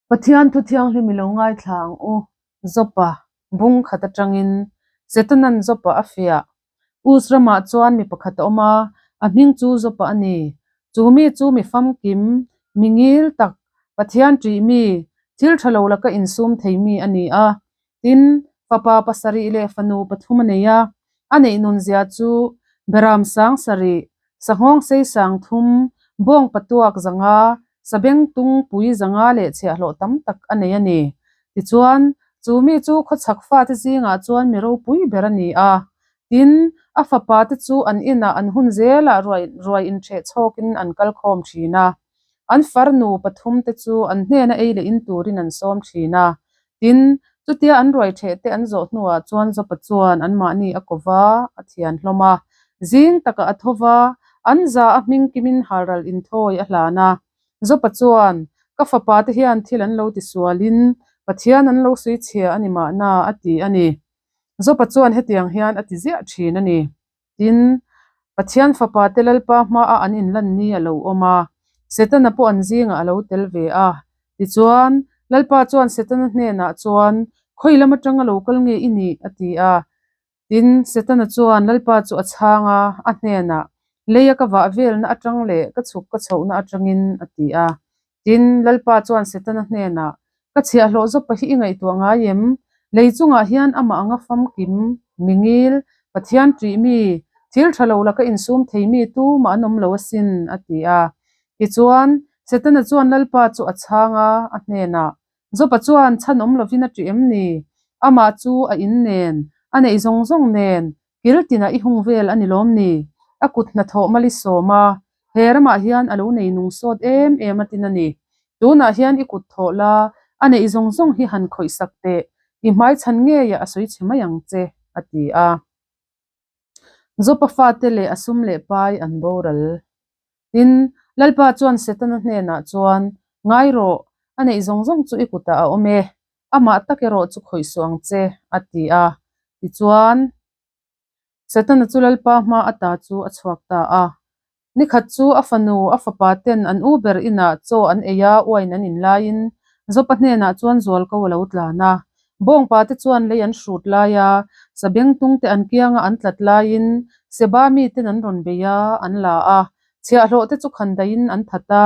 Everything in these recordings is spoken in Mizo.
Pathian thu thianghlim i lo ngaithla ang u, Jopa bung khat atangin Setanan Jopa a fiah. Us ramah chuan mi pakhat a awm a, a hming chu Jopa a ni. Chu mi chu mi famkim, mi ngil tak, Pathian ṭih mi, thil ṭha lo laka insum thei mi a ni a. Tin, fapa pasarih leh fanu pathum a nei a, a neih nunzia chu Beram sang sarih, Sanghawng sei sang thum, bawng patuak zanga, sabeng tung pui zanga leh chhiahhlawh tam tak a nei a ni. Tichuan, chu mi chu khawchhak fate zingah chuan mi ropui ber a ni a. Tin, a fapa te chu an inah an hun zelah ruai ruai inṭheh chhawkin an kal khawm ṭhin a. An farnu pathum te chu an hnena ei leh in turin an sawm thin a. Tin, chutia an ruai theh te an zawh hnuah chuan Jopa chuan anmahni a ko va, a thian hlawm a. Zing takah a tho va, an za a hming kimin halral inthawi a hlan a. Jopa chuan, Ka fapa te hian thil an lo tisualin Pathian an lo sawi chhia a ni mahna, a ti a ni. Jopa chuan hetiang hian a ti ziah thin a ni. Tin, Pathian Fapa te Lalpa hmaah an inlan ni a lo awm a, Setana pawh an zingah a lo tel ve a. Tichuan, Lalpa chuan Setana hnenah chuan, Khawi lam atanga lo kal nge i nih? a ti a. Tin, Setana chuan Lalpa chu a chhang a, a hnenah, Leia ka vah velna atang leh ka chhuk ka chhohna atangin, a ti a. Tin, Lalpa chuan Setana hnenah, Ka chhiahhlawh zawpa hi i ngaihtuah ngai em? Lei chungah hian amah anga famkim, mi ngil, Pathian ṭih mi, thil ṭha lo laka insum thei mi tumah an awm lo asin, a ti a. Tichuan, Setana chuan Lalpa chu a chhang a, a hnenah, Jopa chuan chhan awm lovin a ṭih em ni? Amah chu a in nen, a neih zawng zawng nen, Kil tinah i hung vel a ni lawm ni? A kut hnathawh mal i sawm a, he ramah hian a lo nei nung sawt em em a tin a ni. Tunah hian i kut thawh la, a neih zawng zawng hi han khawih sak teh, i hmai chhan ngeiah a sawi chhe mai ang che, a ti a. Jopa fate leh a sum leh pai an boral. Tin, Lalpa chuan Setana hnenah chuan, Ngai rawh, a neih zawng zawng chu i kutah a awm e, amah tak erawh chu khawih suh ang che, a ti a. Tichuan, Setana chu Lalpa hma ata chu a chhuak ta a. Nikhat chu a fanu, a fapa ten an u ber inah chaw an ei a, uain an in laiin Jopa hnenah chuan zualko a lo tlan a. Bawngpa te chuan lei an hrut lai a, sabengtung te an kianga an tlat laiin Seba miten an rawn bei a, an la a. Chhiahhlawh te chu khandaiin an that a,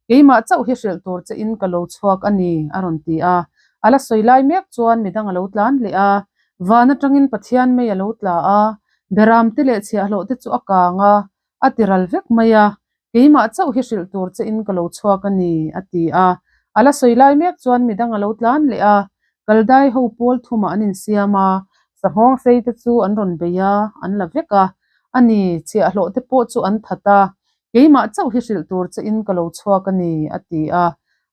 Keimah chauh hi hrilh tur che in ka lo chhuak a ni, a rawn ti a. A la sawi lai mek chuan midang a lo tlan leh a. Van atangin Pathian mei a lo tla a, Beram te leh chhiahhlawh te chu a kang a, a ti ral vek mai a. Keimah chauh hi hrilh tur che in ka lo chhuak a ni, a ti a. A la sawi lai mek chuan midang a lo tlan leh a, Kaldai ho pawl thumah an insiam a, sanghawng sei te chu an rawn bei a, an la vek a. A ni, chhiahhlawh te pawh chu an that a, Keimah chauh hi hrilh tur che in ka lo chhuak a ni, a ti a.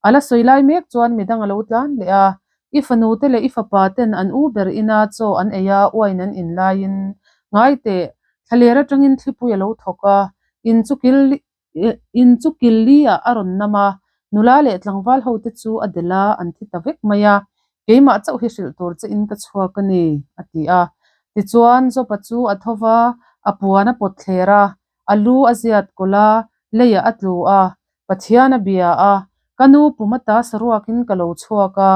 A la sawi lai mek chuan midang a lo tlan leh a, I fanu te leh i fapa ten an u ber ina chaw an ei a, uain an in laiin, Ngai teh, thlaler atangin thlipui a lo thawk a, in chu kil in chu kil li ah a rawn nam a, nula leh tlangval ho te chu a delh a, an thi ta vek mai a, keimah chauh hi hrilh tur che in ka chhuak a ni, a ti a. Tichuan, Jopa chu a tho va, a puan a pawt thler a, A lu a ziat kawlh a, leiah a tlu a, Pathian a bia a, Ka nu pum ata saruakin ka lo chhuak a,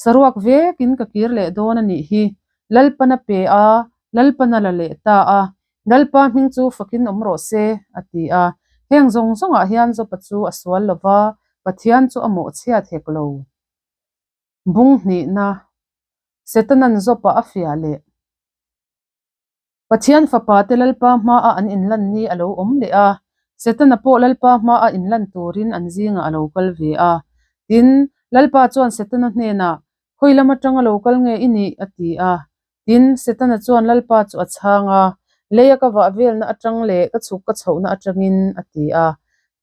saruak vekin ka kir leh dawn a nih hi. Lalpan a pe a, Lalpan a la leh ta a, Lalpa hming chu fakin awm rawh se, a ti a. Heng zawng zawngah hian Jopa chu a sual lo va, Pathian chu a mawhchhiat hek lo. Bung hnihna, Setanan Jopa a fiah leh. Pathian Fapa te Lalpa hmaah an inlan ni a lo awm leh a, Setana pawh Lalpa hmaah inlan turin an zingah a lo kal ve a. Tin, Lalpa chuan Setana hnenah, Khawi lam atanga lo kal nge i nih? a ti a. Tin, Setana chuan Lalpa chu a chhang a, Leia ka vah velna atang leh ka chhuk ka chhohna atangin, a ti a.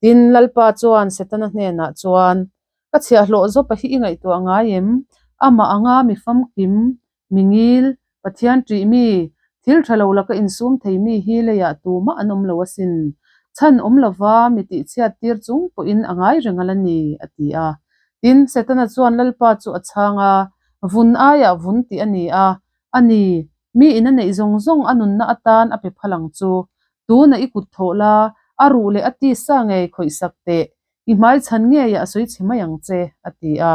Tin, Lalpa chuan Setana hnenah chuan, Ka chhiahhlawh zawpa hi i ngaihtuah ngai em? Amah anga mi famkim, Mi ngil, Pathian ṭih mi, thil ṭha lo laka insum thei mi hi leiah tumah an awm lo asin. Chhan awm lova mi tihchhiat tir chung pawhin a ngai reng a la ni, a ti a. Tin, Setana chuan Lalpa chu a chhang a, Vun aiah vun tih a ni a, a ni, mi in a neih zawng zawng a nunna atan a pe phal ang chu. Tuna i kut thawh la, a ruh leh a tisa ngei khawihsak teh, I hmai chhan ngeiah a sawi chhe mai ang che, a ti a.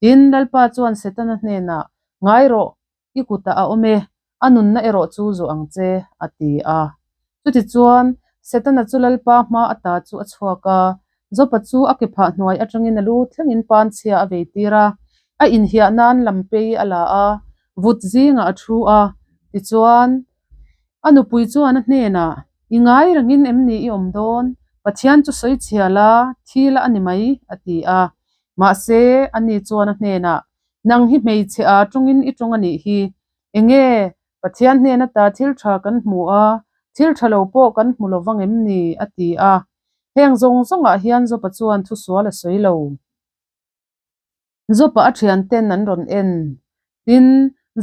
Tin, Lalpa chuan Setana hnenah, Ngai rawh, i kutah a awm e, a nunna erawh chu zawh ang che, a ti a. Chutichuan, Setana chu Lalpa hma ata chu a chhuak a, Jopa chu a ke phah hnuai atangin a lu thlengin panchhia a vei tir a, a inhiah nan lampei a la a, vut zingah a thu a. Tichuan, a nupui chuan a hnenah, I ngai rengin em ni i awm dawn? Pathian chu sawi chhia la, thi la a ni mai, a ti a. Mahse, ani chuan a hnenah, Nang hi hmeichhe a tawngin i tawng a nih hi. Enge, Pathian hnen ata thil tha kan hmu a, thil tha lo pawh kan hmu lo vang em ni? a ti a. Heng zawng zawngah hian Jopa chuan thusual a sawi lo. Jopa a thianten an rawn en. Tin,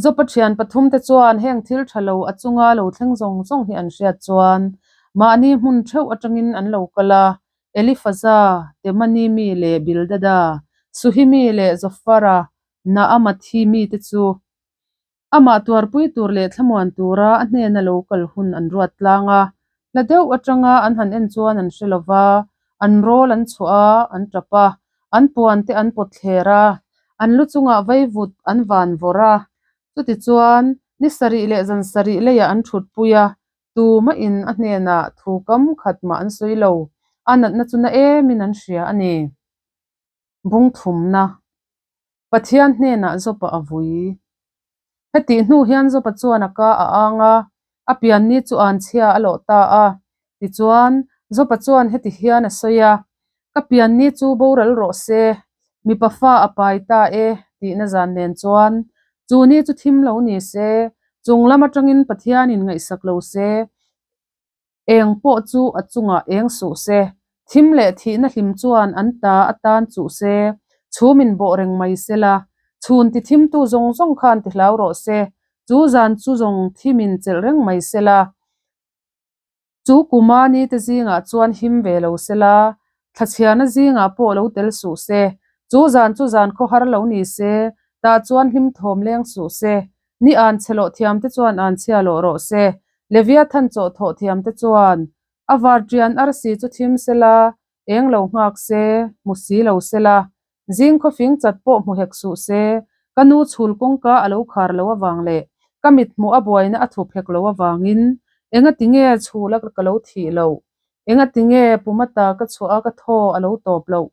Jopa thian pathumte chuan heng thil tha lo a chunga lo thleng zawng zawng hi an hriat chuan mahni hmun theuh atangin an lo kal a, Elifaza, Temani mi leh Bildada, Suhi mi leh Zofara, Naamathi mite chu Amah tuarpui tur leh thlamuan tura a hnena lo kal hun an ruat tlang a, hla deuh atanga an han en chuan an hre lo va, an rawl an chhuah a, an tap a, an puan te an pawt thler a, an lu chungah vaivut an van vawrh a. Chutichuan, ni sarih leh zan sarih leiah an thutpui a, tumahin a hnenah thu kam khat mah an sawi lo, a natna chu na emin an hria a ni. Bungthumna, Pathian hnenah Jopa a vui. Hetih hnu hian Jopa chuan a ka a ang a, a pianni chu anchhia a lawh ta a. Tichuan, Jopa chuan heti hian a sawi a, Ka pianni chu boral rawh se, mipa fa a pai ta e, tihna zan nen chuan, chu ni chu thim lo ni se, chung lam atangin Pathianin ngaihsak lo se, Eng pawh chu a chungah eng suh se, thim leh thihna hlim chuan an ta atan chuh se, chhumin bawh reng mai se la, chhun ti thimtu zawng zawng khan ti hlau rawh se, chu zan chu zawng thimin chelh reng mai se la, chu kuma nite zingah chuan him ve lo se la, thlachhiarna zingah pawh lo tel suh se, chu zan chu zan khawhar lo ni se, tah chuan hlim thawm leng suh se, Ni an chhe loh thiamte chuan an chhia loh rawh se. Leviathan chawh thawh thiamte chuan a varṭian arsi chu thim se la, eng lo nghak se, hmu si lo se la, zing khawfing chat pawh hmu hek suh se, ka nu chhul kawngka a lo khar lo avang leh ka mit hmuh a buaina a thup hek lo avangin engati nge chhul a ka lo thih loh? Engati nge pumata ka chhuah a ka thaw a lo tawp loh?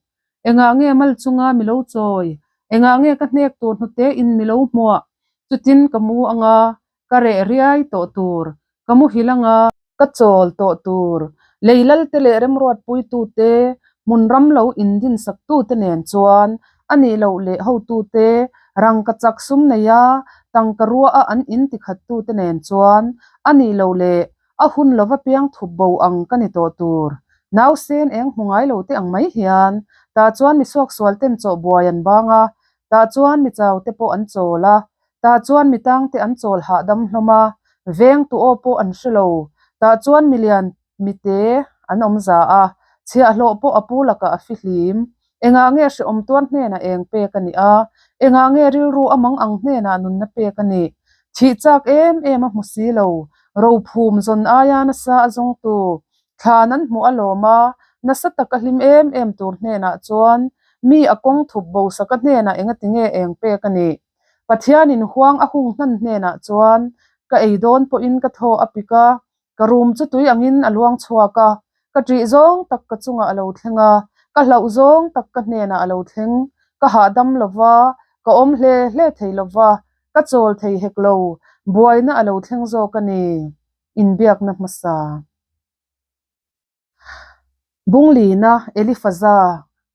Engah nge mal chunga mi lo chawi? Engah nge ka hnek tur hnute in mi lo hmuah? Chutin ka mu anga, ka reh riai tawh tur, ka muhil anga, ka chawl tawh tur, lei lalte leh remruatpuitute, hmun ram lo indinsaktute nen chuan a nih loh leh hotute, rangka chak sum neia tangka ruaha an intikhattute nen chuan a nih loh leh A hun lova piang thup bo ang ka ni tawh tur. Nausen eng hmu ngai lo te ang mai hian. Tah chuan mi suaksual ten chawh buai an bang a, tah chuan mi chau te pawh an chawl a, tah chuan mi tang te an chawl hahdam hlawm a, veng tu aw pawh an hre lo. Tah chuan mi lian mi te an awm za a, chhiahhlawh pawh a pu lakah a fihlim. Engah nge hrehawm tuar hnenah eng pek a nih a? Engah nge rilru a mang ang hnenah nunna pek a nih? Thih chak em em a hmu si lo. Rophum zawn aia nasa a zawngtu thlan an hmuh alawm a, nasa taka hlim em em tur hnenah chuan mi a kawng thup bosaka hnenah engati nge eng pek a nih? Pathianin huang a hung hnan hnenah chuan ka ei dawn pawhin ka thaw a pik a, Ka room chu tui angin a luang chhuak a, ka ṭih zawng tak ka chungah a lo thleng a, ka hlauh zawng tak ka hnenah a lo thleng. Ka hahdam lo va, ka awm hle hle thei lo va, ka chawl thei hek lo, buaina a lo thleng zawk a ni. Inbiakna hmasa. Bunglina Elifaza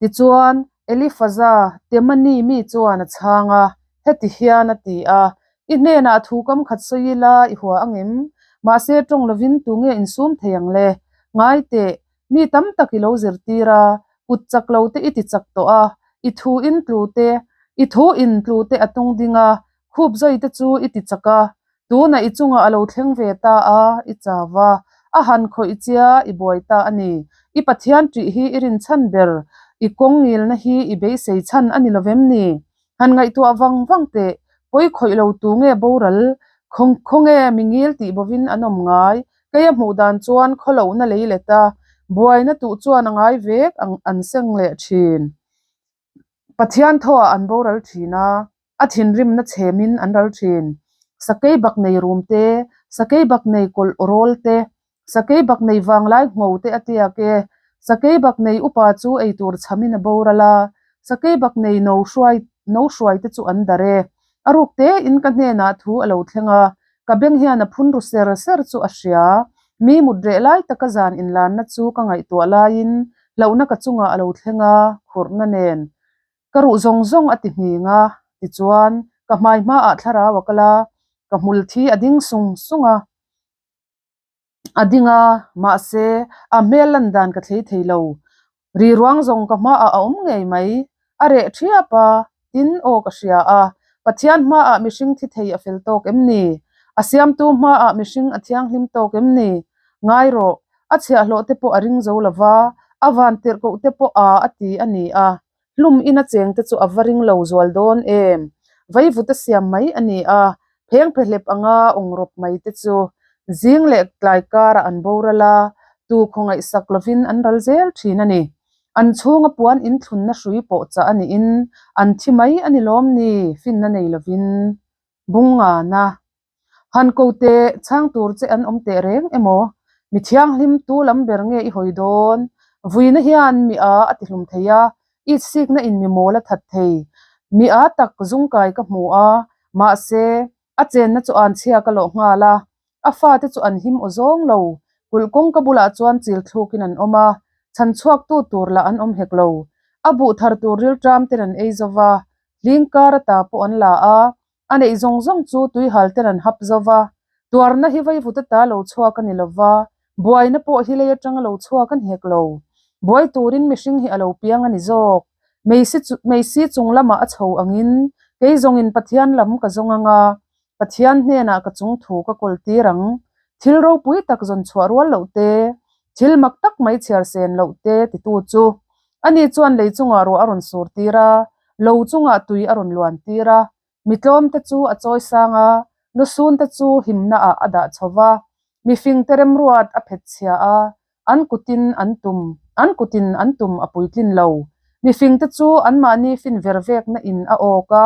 tichuan Elifaza Temani mi chuan a chhang a, heti hian a ti a, I hnenah thu kam khat sawi ila i hua angem? Mahse tawng lovin tunge insum thei ang le? Ngai teh, mi tam tak i lo zirtir a, kut chak lo te i ti chak tawh a, i thu in tlu te, i thu in tlu te a tung ding a, khup zawi te chu i ti chak a, Tunah i chungah a lo thleng ve ta a, i chau a, a han khawih chia i buai ta a ni. I Pathian ṭih hi i rin chhan ber, i kawng ngilna hi i beisei chhan a ni lo vem ni? Han ngaihtuah vang vang teh, pawi khawih lo tu nge boral, khawnge mi ngil tih bovin an awm ngai, kei a hmuh dan chuan khawlohna lei let a, buaina tuh chuan a ngai vek ang an seng leh ṭhin. Pathian thawhah an boral thin a, a thinrimna chhemin an ral thin. Sakei bak nei rum te, sakei bak nei kawlh rawl te, sakei bak nei vanglai ngho te a tiak e. Sakei bak nei upa chu eitur chhamin a boral a, sakei bak nei no hruai no hruai te chu an darh e. A ruk tein ka hnenah thu a lo thleng a, ka beng hian a phun ru ser ser chu a hria. Mi mut reh lai taka zan inlanna chu ka ngaihtuah laiin hlauhna ka chungah a lo thleng a, khurhna nen ka ruh zawng zawng a ti nghing a, tichuan ka hmai hmaah thlarau a kal a, ka hmul thi a ding sung sung a, a ding a, mahse a hmel lan dan ka thlei thei lo. Ri ruang zawng ka hmaah a awm ngei mai, a reh thiap a, tin aw ka hria a, Pathian hmaah mihring thi thei a fel tawk em ni? A siamtu hmaah mihring a thianghlim tawk em ni? Ngai rawh, a chhiahhlawh te pawh a ring zo lova, a van tirh koh te pawh a a ti a ni a, hlum ina cheng te chu a va ring lo zual dawn em? Vaivut a siam mai a ni a, pheng phehlep anga awng rawp mai te chu zing leh tlai karah an boral a, tu khawngaihsak lovin an ral zel thin a ni. An chhunga puan inthlunna hrui pawh chah a niin an thi mai a ni lawm ni finna nei lovin bungngana han ko teh chhang tur che an awm teh reng emaw mi thianghlim tu lam ber nge i hawi dawn vuina hian mi a a ti hlum thei a itsikna in mi mawl a that thei mi a tak zungkai ka hmu a mahse a chenna chu an chhia ka lawh nghal a A fate chu an him aw zawng lo. Kulh kawngka bulah chuan chil thlukin an awm a, chhan chhuaktu tur lah an awm hek lo. A buh thar tur rilṭam ten an ei zo va, hling kar ata pawh an la a, a neih zawng zawng chu tuihal ten an hap zo va. Tuarna hi vaivut ata lo chhuak a ni lo va, buaina pawh hi lei aṭanga lo chhuak a ni hek lo. Buai turin mihring hi a lo piang a ni zawk. Meisi chung lamah a chho angin kei zawngin Pathian lam ka zawng ang a, Pathian hnenah ka chung thu ka kawl tir ang. Thil ropui tak zawn chhuah rual loh te, thil mak tak mai chhiar sen loh te titu chu. Ani chuan lei chungah ruah a rawn sur tir a, lo chungah tui a rawn luan tir a, mi tlawm te chu a chawi sang a, lusun te chu himna ah a dah chho va, mifing te remruat a phet chhia a, an kutin an tum, an kutin an tum a puitlin lo. Mifing te chu anmahni fin vervekna in a awk a,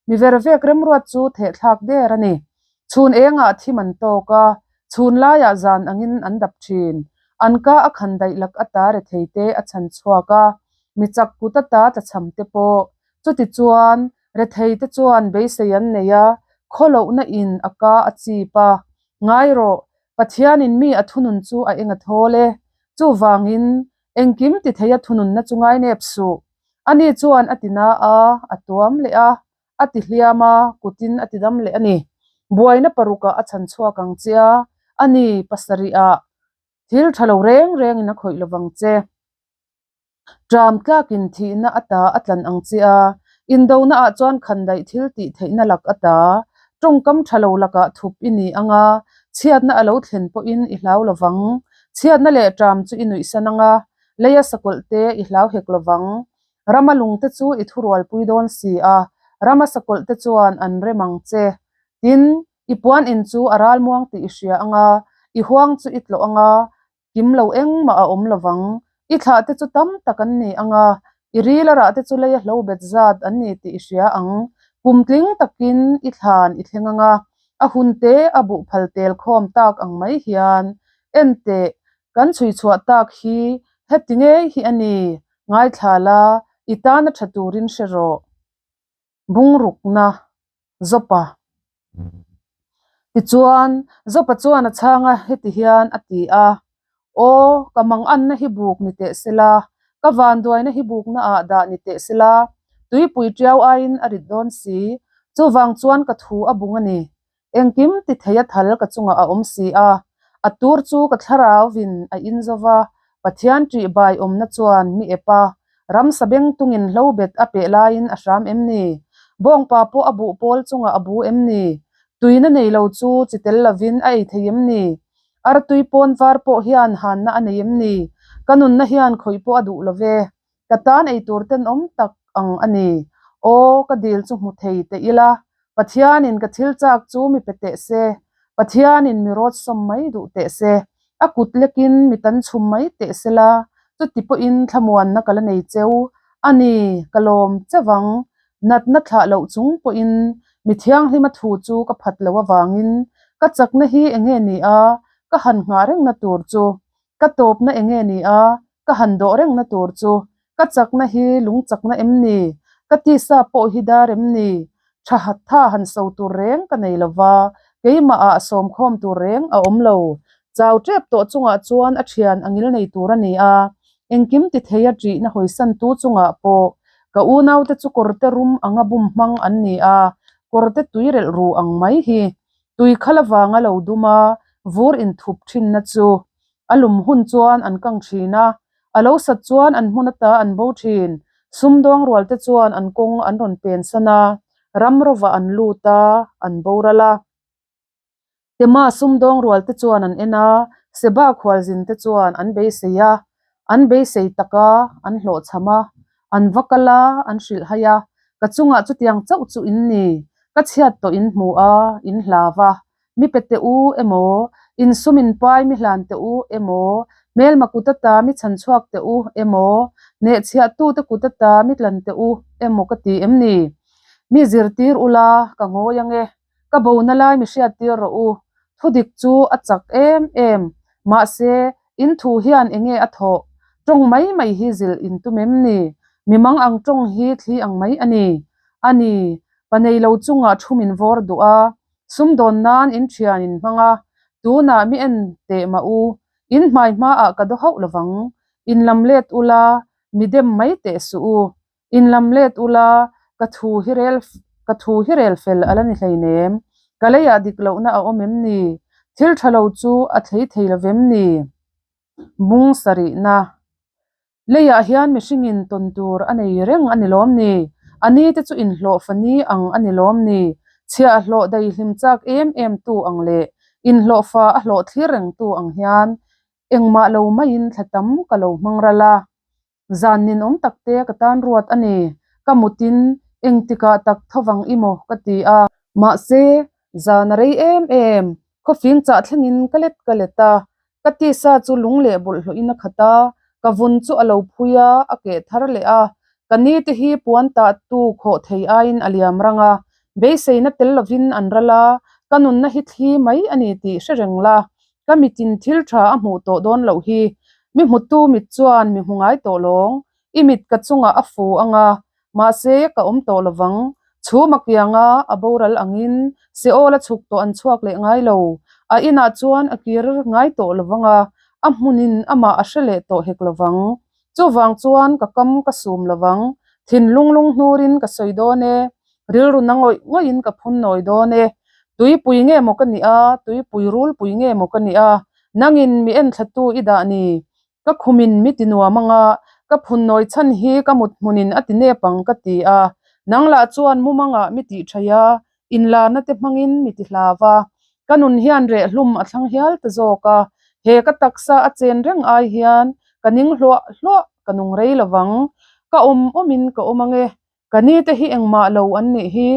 mi vervek remruat chu thehthlak der a ni. Chhun engah thim an tawk a, chhun laiah zan angin an dap thin. An ka a khan daih lak ata rethei te a chhan chhuak a, mi chak kut ata tlachham te pawh. Chutichuan, rethei te chuan beisei an nei a, khawlohna in a ka a chip a. Ngai rawh, Pathianin mi a thunun chu a eng a thawl e. Chuvangin, engkim ti thei a thununna chu ngainep suh. Ani chuan a ti na a, a tuam leh a, a ti hliam a, kutin a ti dam leh a ni. Buaina parukah a chhan chhuak ang che a, ani pasarihah thil tha lo reng rengin a khawih lovang che. Ṭam tlakin thihna ata a tlan ang che a, indona ah chuan khandaih thil tih theihna lak ata tawngkam ṭha lo lakah thup i ni ang a, chhiatna a lo thlen pawhin i hlau lovang. Chhiatna leh ṭam chu i nuihsan ang a, leia sakawlh te i hlau hek lovang. Rama lungte chu i thurualpui dawn si a, rama sakawlh te chuan an rem ang che. Tin, i puan in chu a ralmuang tih i hria ang a, i huang chu i tlawh ang a, Kim lo engmah a awm lovang. I thlah te chu tam tak an ni ang a, i ril a rah te chu lei a hlo bet zat an ni tih i hria ang. Kum tling takin i thlan i thleng ang a, a hun te a buh phal tel khawm tak ang mai hian. En teh, kan chhui chhuah tak hi heti ngei hi a ni, ngaithla la, i tana tha turin hre rawh. Bungrukna Zopa Tichuan, Zopa chuan a chhang a, heti hian a ti a, Aw, ka manganna hi buk ni teh sela, ka vanduaina hi bukna ah dah ni teh sela, tuipui tiau aiin a rit dawn si, chuvang chuan ka thu a bung a ni. Engkim ti thei a thal ka chungah a awm si a, a tur chu ka thlarauvin a in zo va, Pathian ṭih bai awmna chuan mi ep a, ramsa beng tungin hlo bet a peh laiin a hram em ni? Bawngpa pawh a buh pawl chungah a bu em ni? Tuina nei lo chu chi tel lovin a ei thei em ni? Artui pawn var pawh hian hanna a nei em ni? Ka nunna hian khawih pawh a duh lo ve. Ka tan ei tur tenawm tak ang a ni. Aw, ka dil chu hmu thei teh ila, Pathianin ka thil chak chu mi pe teh se, Pathianin mi rawt sawm mai duh teh se, a kut lekin mi tan chhum mai teh se la, chuti pawhin thlamuanna ka la nei cheu. A ni, ka lawm che vang, natna thlah loh chung pawhin mi thianghlima thu chu ka phat lo avangin ka chakna hi enge ni a, ka han nghah rengna tur chu? Ka tawpna enge ni a, ka han dawh rengna tur chu? Ka chakna hi lung chakna em ni? Ka tisa pawh hi dar em ni? Tha tha han so tur reng ka nei lova, keimahah sawmkhawm tur reng a awm lo. Chau tep tawh chungah chuan a thian a ngil nei tur a ni a, engkim ti thei a ṭihna hawisantu chungah pawh ka unaute chu kawrte rum anga bum hmang an ni a, kawrte tui relh ru ang mai hi. Tui khal avanga lo dum a, vur inthup thinna chu a lum hun chuan an kang thin a, a lo sat chuan an hmun ata an bo thin. Sumdawng rualte chuan an kawng an rawn pensan a, ram rovah an lut a, an boral a. Tema sumdawng rualte chuan an en a, Seba khualzinte chuan an beisei a, an beisei tak a, an hlawhchham a, an va kal a, an hrilh hai a, Ka chungah chutiang chauh chu in ni, ka chhiat tawh in hmu a, in hlau a, mi pe teh u emaw, in sum in pai mi hlan teh u emaw, hmelma kut ata mi chhan chhuak teh u emaw, hnehchhiahtute kut ata mi tlan teh u emaw ka ti em ni? Mi zirtir ula, ka ngawi ange. Ka bona lai mi hriattir rawh u, thudik chu a chak em em, mahse in thu hian enge a thawh? Tawng mai mai hi zilh in tum em ni? Mi mang ang tawng hi thli ang mai a ni. A ni, pa nei lo chungah thu min vawr duh a, sumdawn nan in thian in hmang a, tunah mi en teh mah u, in hmai hmaah ka daw hauh lovang, in lam let ula, mi dem mai teh suh u. In lam let ula, ka thu hi rel ka thu hi rel fel a la ni hleinem. Ka leiah dik lohna a awm em ni? Thil tha lo chu a thlei thei lo vem ni? Bung sarihna Leiah hian mihringin tawn tur a nei reng a ni lawm ni? A ni te chu inhlawh fani ang a ni lawm ni? Chhiahhlawh daihlim chak em em tu ang leh inhlawhfa a hlawh thlir reng tu ang hian engmah lo maiin thla tam ka lo hmang ral a. Zan ninawm tak te ka tan ruat a ni. Ka mutin engtikah tak thovang i maw ka ti a. Mahse, zan a rei em em, khawfing chah thlengin ka let ka let a. Ka tisa chu lung leh bawlhhlawhin a khat a, ka vun chu a lo phui a, a keh thar leh a. Ka ni te hi puan tah tu khawh thei aiin a liam rang a, beiseina tel lovin an ral a, ka nunna hi thli mai a ni tih hre reng la. Ka mitin thil tha a hmuh tawh dawn loh hi. Mi hmutu mit chuan mi hmu ngai tawh lawng. I mit ka chungah a fu ang a, mahse ka awm tawh lovang. Chhum a kiang a, a boral angin Seol a chhuk tawh an chhuak leh ngai lo. A inah chuan a kir ngai tawh lovang a, a hmunin amah a hre leh tawh hek lovang. Chuvang chuan ka kam ka sum lovang. Thinlung lunghnurin ka sawi dawn e. Rilru na ngawih ngawihin ka phun nawi dawn e. Tuipui nge maw ka nih a, tuipui rulpui nge maw ka nih a, nangin mi enthlatu i dah ni. Ka khumin mi ti nuam anga, ka phun nawi chhan hi ka mut hmunin a ti nep ang ka ti a. Nang lah chuan mumangah mi tih thaih a, inlarna te hmangin mi ti hlau a. Ka nun hian rehhlum a thlang hial ta zawk a, he ka taksa a chen reng ai hian ka ning hluah hluah ka nung rei lovang. Ka awm awmin ka awm ange, Ka ni te hi engmah lo an nih hi.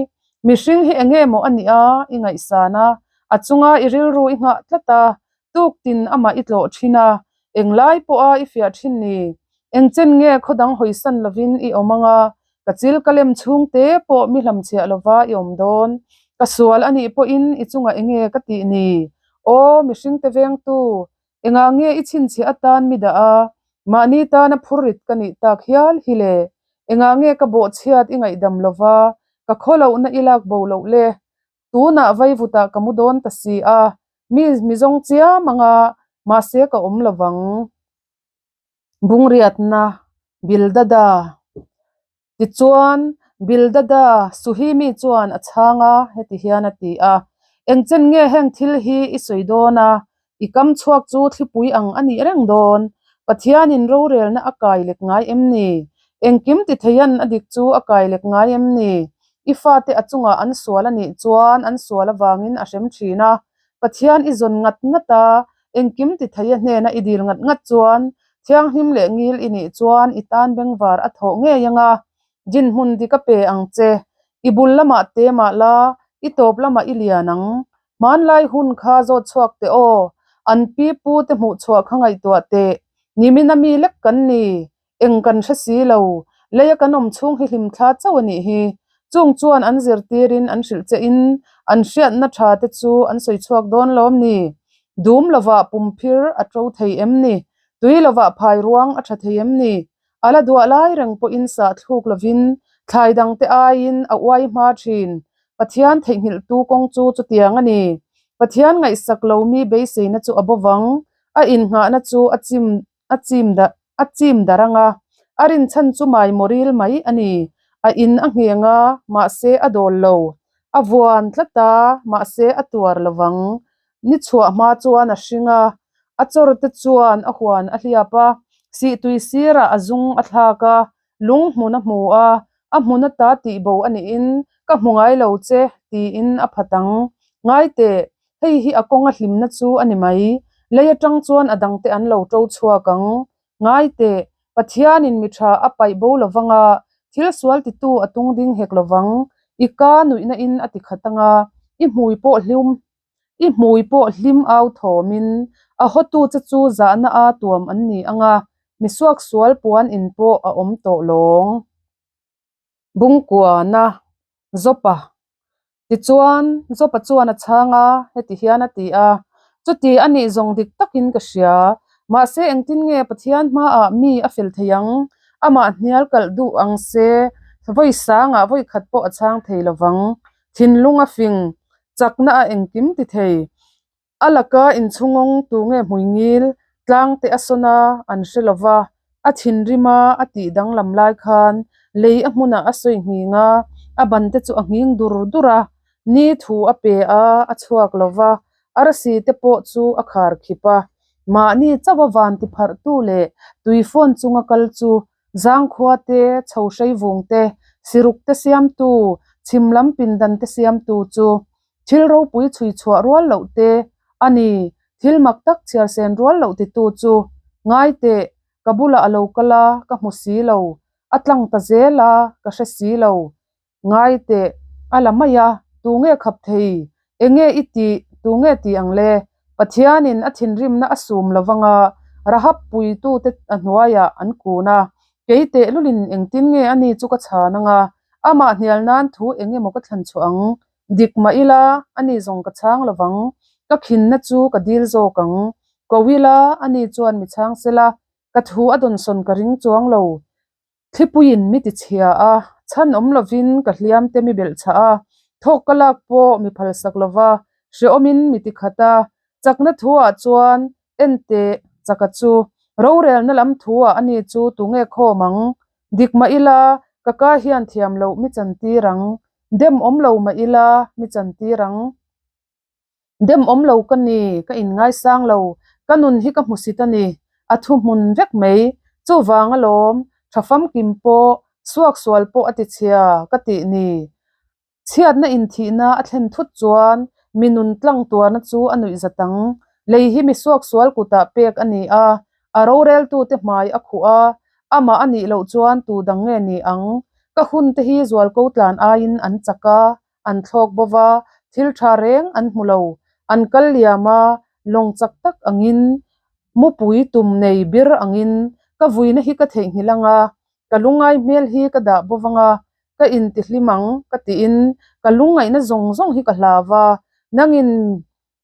Mihring hi enge maw a nih a, i ngaihsan a, a chunga i rilru i nghah tlat a, tuktin amah i tlawh thin a, englai pawha i fiah thin ni. Engchen nge khaw dang hawisan lovin i awm anga, ka chil ka lem chhung te pawh mi hlamchhiah lova i awm dawn. Ka sual a nih pawhin i chungah enge ka tih ni? Aw, mihring te vengtu, Engah nge i chhinchhiah atan mi dah a, mahni tana phurrit ka nih tak hial hi le? Engah nge ka bawhchhiat i ngaihdam lova, ka khawlohna i lak bo loh le? Tunah vaivutah ka mu dawn ta si a, mi mi zawng chiam anga, mahse ka awm lovang. Bungriatna, Bildada. Tichuan, Bildada, Suhimi chuan a chhang a, heti hian a ti a, Engchen nge heng thil hi i sawi dawn a, i kam chhuak chu thlipui ang a nih reng dawn? Pathianin rorelna a kai lek ngai em ni? Engkim ti theian a dik chu a kai lek ngai em ni? I fate a chungah an sual a nih chuan an sual avangin a hrem thin a, Pathian i zawn ngat ngat a, engkim ti thei a hnena i dil ngat ngat chuan thianghlim leh ngil i nih chuan i tan bengvar a thawh ngei ang a, dinhmun dik a pe ang che. I bul lamah te mah la, i tawp lamah i lian ang. Hmanlai hun kha zawt chhuak teh aw, an pi pu te hmuh chhuah kha ngaihtuah teh. Nimina mi lek kan ni, eng kan hre si lo. Leia kan awm chhung hi hlimthla chauh a nih hi. Chung chuan an zirtirin an hrilh che in an hriatna tha te chu an sawi chhuak dawn lawm ni? Dum lovah pumphir a to thei em ni? Tui lovah phai ruang a tha thei em ni? A la duah lai reng pawhin sah thluk lovin thlai dangte aiin a uai hma thin. Pathian theihnghilhtu kawng chu chutiang a ni. Pathian ngaihsak lo mi beiseina chu a bo vang. A innghahna chu a chim a chim a chim darh ang a, a rinchhan chu maimawril mai a ni. A in a ngheng a, mahse a dawl lo. A vuan tlat a, mahse a tuar lo vang. Ni chhuah hma chuan a hring a, a chawr te chuan a huan a hliap a, sihtui sirah a zung a thlak a, lung hmun a hmu a, a hmun ata tihbo a niin ka hmu ngai lo che tiin a phat ang. Ngai teh, hei hi a kawnga hlimna chu a ni mai, lei atang chuan a dangte an lo to chhuak ang. Ngai teh, Pathianin mi tha a paih bo lo vang a, thil sual titu a tung ding hek lo vang, i ka nuihna in a ti khat ang a, i hmui pawh hlium I hmui pawh hlim au thawmin a hawtu che chu zahna a tuam an ni ang a, mi suaksual puan in pawh a awm tawh lawng. Bungkuana, Jopa. Tichuan, Jopa chuan a chhang a, heti hian a ti a, Chuti a nih zawng dik takin ka hria, mahse engtin nge Pathian hmaah mi a fel thei ang? Amah hnial kalh duh ang se, vawi sangah vawi khat pawh a chhang thei lovang. Thinlung a fing, Chakna a engkim ti thei. A laka inchhungawng tu nge hmuingil tlang te a sawn a, an hre lo va, a thinrim a, a tih danglam lai khan lei a hmunah a sawi nghing a, a ban te chu a nghing dur dur a, ni thu a pe a, a chhuak lo va, arsi te pawh chu a khar khip a. Mahni chauh a van ti pharhtu leh tui phone chunga kal chu Zangkhua te, chho hreivung te, siruk te siamtu, chhim lam pindan te siamtu chu thil ropui chhui chhuah rual loh te a ni, thil mak tak chhiar sen rual loh titu chu ngai teh, ka bulah a lo kal a, ka hmu si lo, a tlang ta zel a, ka hre si lo. Ngai teh, a la mai a, tu nge khap thei? Enge i tih? Tu nge ti ang le? Pathianin a thinrimna a sum lo vanga Rahab puitute a hnuaiah an kun a, kei tehlulin engtin nge ani chu ka chhan anga, amah hnial nan thu eng emaw ka thlan chhuah ang? Dik mah ila, ani zawng ka chhang lo vang, ka khinna chu ka dil zawk ang. Ko ila, ani chuan mi chhang sela, ka thu a dawnsawn ka ring chuang lo. Thlipuiin mi ti chhia a, chhan awm lovin ka hliam te mi belh chhah a, thawk ka lak pawh mi phalsak lova, hrehawmin mi ti khat a, chakna thuah chuan en teh chaka chu rorelna lam thuah ani chu tunge khawm ang? Dik mah ila, ka ka hian thiam loh mi chantir ang, dem awm lo mah ila mi chantir ang. Dem awm lo ka ni, ka inngaisang lo, ka nun hi ka hmusit a ni, a thu hmun vek mai. Chuvang alawm, tha famkim pawh, suaksual pawh a ti chhia ka tih ni. Chhiatna inthihna a thlen thut chuan mi nun tlang tuarna chu a nuih zat ang. Lei hi mi suaksual kutah pek a ni a, a roreltute hmai a khuh a, amah a nih loh chuan tu dang nge ni ang? Ka hunte hi zualko tlan aiin an chak a, an thlawk bo va, thil tha reng an hmu lo. An kal liam a, lawng chak tak angin, mupui tum nei bir angin ka vuina hi ka theihnghilh ang a, ka lungngai hmel hi ka dah bo vang a, ka intihlim ang ka tiin ka lungngaihna zawng zawng hi ka hlau va, nangin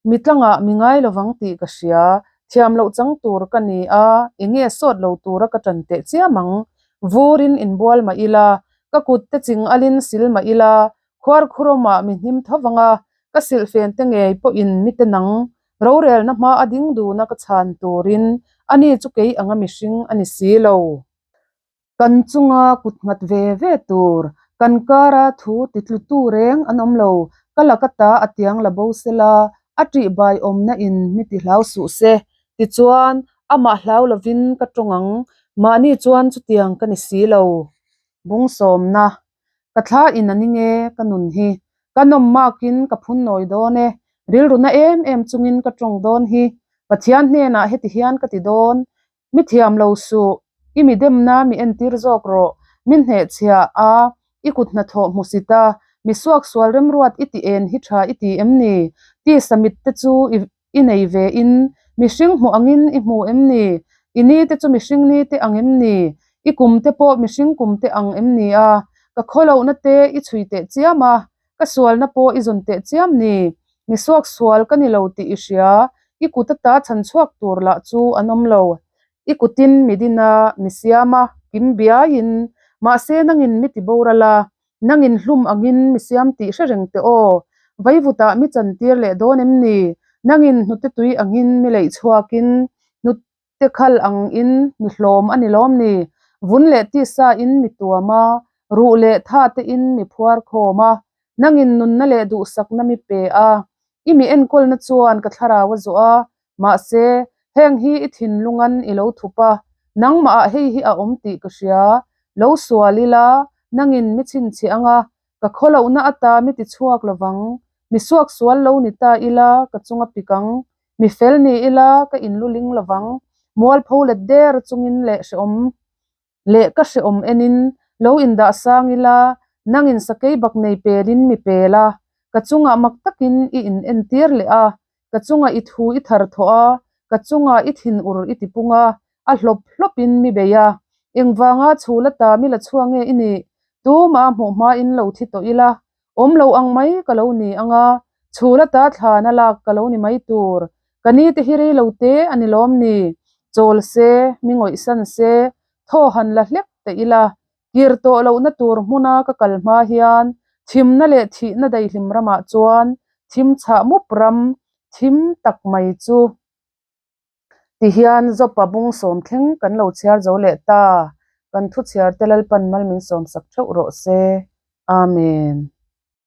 Mi tlangah mi ngai lovang tih ka hria, thiam loh chang tur ka ni a, enge sawt lo tura ka tan teh chiam ang. Vurin inbual mah ila, ka kut te ching alin sil mah ila, khuarkhurawmah mi hnim tho vang a, ka silhfen te ngei pawhin mi te nang rorelna hma a ding duna ka chhan turin ani chu kei anga mihring a ni si lo. Kan chunga kut nghat ve ve tur, kan kara thu ti tlutu reng an awm lo, ka laka ta a tiang la bo sela, a ṭih bai awmna in mi ti hlau suh se, tichuan amah hlau lovin ka tawng ang, mahni chuan chutiang ka ni si lo. Bung sawmna, Ka thla in a ning e, ka nun hi. Ka nawm makin ka phun nawi dawn e, rilru na em em chungin ka tawng dawn hi, Pathian hnenah heti hian ka ti dawn, Mi thiam lo suh, i mi demna mi entir zawk rawh, mi hnehchhiah a, i kut hnathawh hmusit a, mi suaksual remruat i ti en hi tha i ti em ni? Tisa mit te chu i i nei ve in, mihring hmuh angin i hmu em ni? I ni te chu mihring ni te ang em ni? I kum te pawh mihring kum te ang em ni a? Ka khawlohna te i chhui teh chiam a, ka sualna pawh i zawn teh chiam ni? Mi suak sual ka ni lo tih i hria, i kut ata chhan chhuak tur lah chu an awm lo. I kutin mi din a, mi siam a, kim biaiin, mahse nangin mi ti boral a, nangin hlum angin mi siam tih hre reng teh aw. Vaivutah mi chantir leh dawn em ni? Nangin hnute tui angin mi leih chhuakin, hnute Te khal ang in mi hlawm a ni lawm ni? Vun leh tisa in mi tuam a, ruh leh tha te in mi phuar khawm a, nangin nunna leh duhsakna mi pe a. I mi enkawlna chuan ka thlarau a zawh a, mahse, heng hi i thinlungan i lo thup a, nangmah ah hei hi a awm tih ka hria. Lo sual ila, nangin mi chhinchhiah ang a, ka khawlohna ata mi ti chhuak lovang. Mi suak sual lo ni ta ila, ka chunga pik ang. Mi fel ni ila ka inluling lovang, mualpho let der chungin leh hrehawm leh ka hrehawm enin lo indah sang ila, nangin sakei bak nei pelin mi pel a, ka chungah mak takin i in entir leh a, ka chungah i thu i thar thawh a, ka chungah i thinur i tipung a, a hlawp hlawpin mi bei a, engvanga chhul ata mi la chhuak nge i nih? Tumah hmuh hmain lo thi tawh ila, Awm lo ang mai ka lo ni ang a, chhul ata thlan a lak ka lo ni mai tur. Ka ni te hi rei lo te a ni lawm ni? Chawl se, mi ngawih san se, thaw han la hlek teh ila, kir tawh lohna tur hmuna ka kal hma hian thimna leh thihna daihlim ramah chuan thim chhah mup ram thim tak mai chu Ti hian Jopa bung sawm thleng kan lo chhiar zo leh ta. Kan thu chhiar te Lalpan mal min sawm sak theuh rawh se. Amen.